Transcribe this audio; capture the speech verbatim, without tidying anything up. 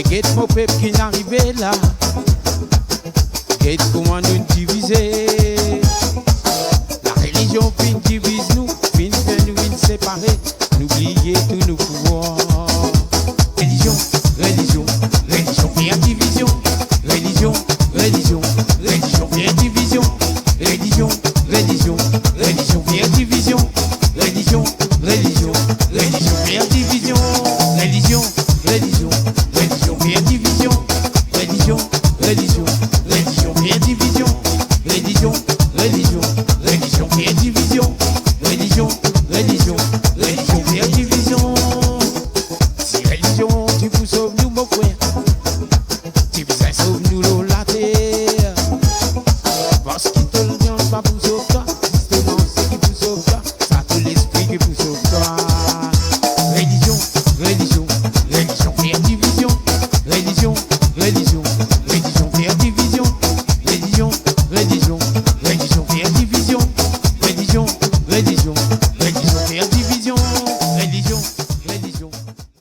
Get mo pep ki'nn arive la. Get kouma nou divize. Larelizion finn diviz nou, finn fer nou vinn separe. Nou bliye tou